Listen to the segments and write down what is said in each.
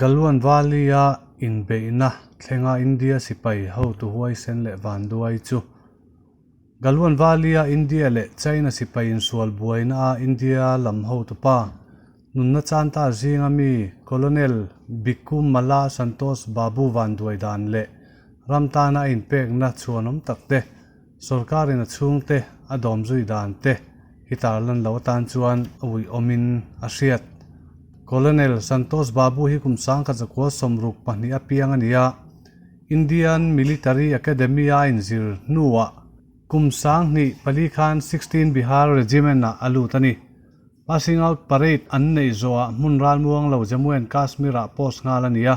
Galwan Valley-a inbeihna thlenga India sipai hotu huaisen leh vanduai chu Galwan Valley-a India leh China sipai insual buaina-a India lam hotupa nunna chanta zinga mi Colonel Bikku Malla Santosh Babu vanduai dan leh ram tana a inpekna chhuanawm tak te, Sorkarin a chhungte a dawm zui dan te hi tarlan lo atan chuan a uiawmin a hriat. Colonel Santosh Babu hi kum 1964 a piang a ni a, Indian Military Academy a inzir hnuah kum 2004 khan 16 Bihar Regiment-ah a lut a ni. Passing out parade an neih zawhah hmun ralmuang lo Jammu and Kashmir-ah post nghal a ni a,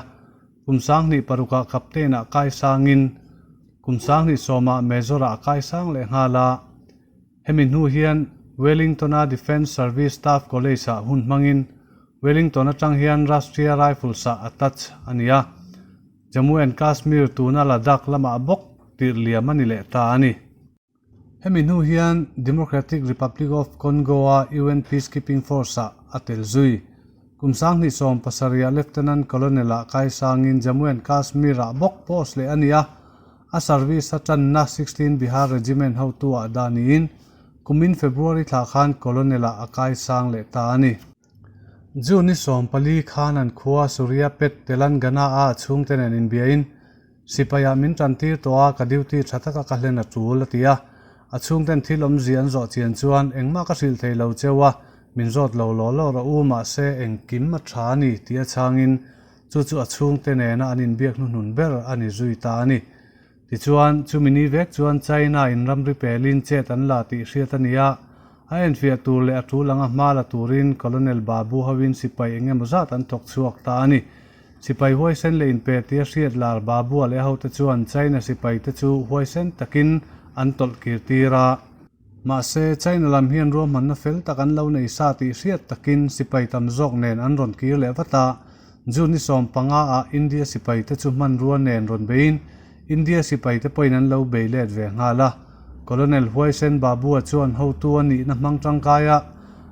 Kum 2006-ah Captain-ah kai sangin kum 2010-ah Major-ah a kai sang leh nghal a. Hemi hnu hian Wellington-a Defence Service Staff College-ah hun hmangin Wellington atang hian Rashtriya Rifles-ah attach a ni a. Jammu and Kashmir tuna Ladakh lamah bawk tirh liam a ni leh ta a ni. Hemi hnu hian Democratic Republic of Congo-a UN Peacekeeping Force-ah a tel zui. Kum 2017-ah Lieutenant Colonel-ah kai sangin Jammu and Kashmir-ah bawk post leh a ni a, a service a tanna 16 Bihar Regiment hotu-ah dah niin kumin February thla khan Colonel-ah a kai sang leh ta a ni. June ni 14 khan an khua Suryapet, Telangana-a a chhungte nen inbiain Sipaiah min tantir tawh a, ka duty tha taka ka hlen a tul, a ti a. A chhungten thil awmzia an zawh chian chuan engmah ka hrilh thei lo cheu a, min zawt lo law law rawh u, mahse engkim a tha a ni tih a chhangin chu chu a chhungte nena an inbiak hnuhnun ber a ni zui ta a ni. Tichuan, chumi ni vek chuan China in ramri pelin chet an la tih hriat a ni a, a enfiah tur leh a tul anga hma la turin Colonel Babu hoin sipai engemaw zat an thawk chhuak ta a ni. Sipai huaisen leh inpe tia hriat lar Babua leh hote chuan China sipaite chu huaisen takin an tawlh kir tir a. Mahse, China lam hian ruahmanna fel tak an lo nei sa tih hriat takin sipai tam zawk nen an rawn kir leh vat a. June ni 15 ah India sipaite chu hmanrua nen rawn beiin India sipaite pawhin an lo bei let ve nghal a. Colonel Huaisen Babua chuan hotu a nihna hmang tangkai a,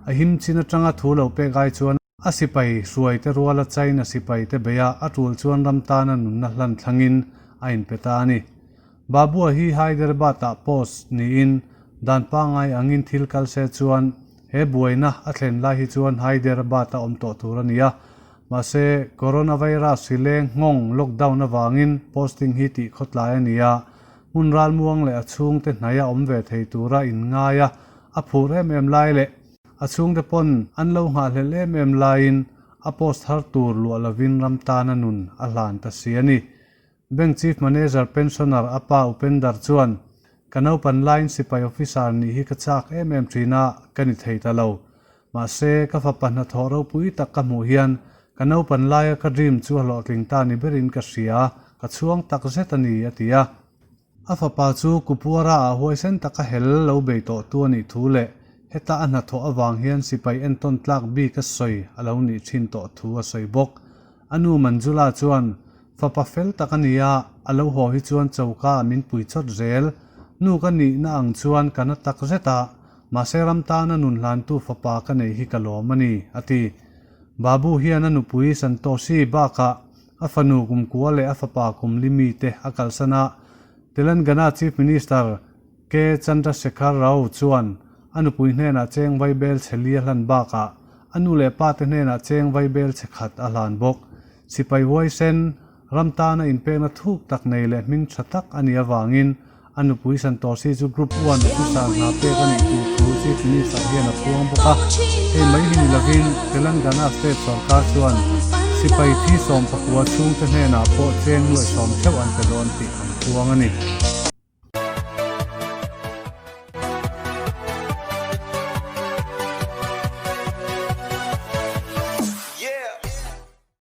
a him chin atanga thu lo pek ai chuan, A sipai hruaite ruala China sipaite beia a tul chuan ram tana nunna hlan thlangin a inpe ta a ni. Babua hi Hyderabad-ah post niin dan pangngai angin thil kal se chuan he buaina a thlen lai hi chuan Hyderabad-a awm tawh tur a ni a. Mahse, coronavirus hi leng nghawng lockdown avangin posting hi tih khawtlai a ni a, hmun ralmuang leh a chhungte hnaia awm ve thei tura inngai a, a phur em em lai leh A chhungte pawn an lo nghahhlelh em em laiin a post har tur luah lovin ram tana nun a hlan ta si a ni. Bank Chief Manager Pensioner a pa Upendar chuan, Ka naupan laiin sipai officer nih hi ka chak em em thin a, ka ni thei ta lo. Mahse, ka fapa hnathawh ropui tak ka hmuh hian ka naupan laia ka dream chu a hlawhtling ta ni berin ka hria, ka chhuang tak zet a ni, a ti a. A fapa chu Kupwara ah huaisen taka hel lo bei tawh tu a nih thu leh heta a hnathawh avang hian sipai entawn tlak bik a sawi a lo nih thin tawh thu a sawi bawk. A nu Manjula chuan, Fapa fel tak a ni a, a lo haw hi chuan choka ah min pui chawt zel. Nu ka nihna ang chuan ka na tak zet a, mahse ram tana nun hlantu fapa ka nei hi ka lawm a ni, a ti. Babu hian a nupui Santoshi bakah A fanu kum kua leh a fapa kum li mite a kalsan a, Telangana Chief Minister K Chandrasekhar Rao chuan a nupui hnenah cheng vaibel chhe li a hlan bakah a nu leh pate hnenah cheng vaibel chhe khat a hlan bawk. Sipai huaisen, ram tana inpekna thuk tak nei leh hming tha tak a nih avangin A nupui Santoshi chu Group One officer hna pek a nih tur thu Chief Minister hian a puang bawk a. Hei mai hi ni lovin Telangana State sorkar chuan sipai thi 19 chhungte hnenah pawh cheng nuaih sawm theuh an pe dawn tih an puang a ni.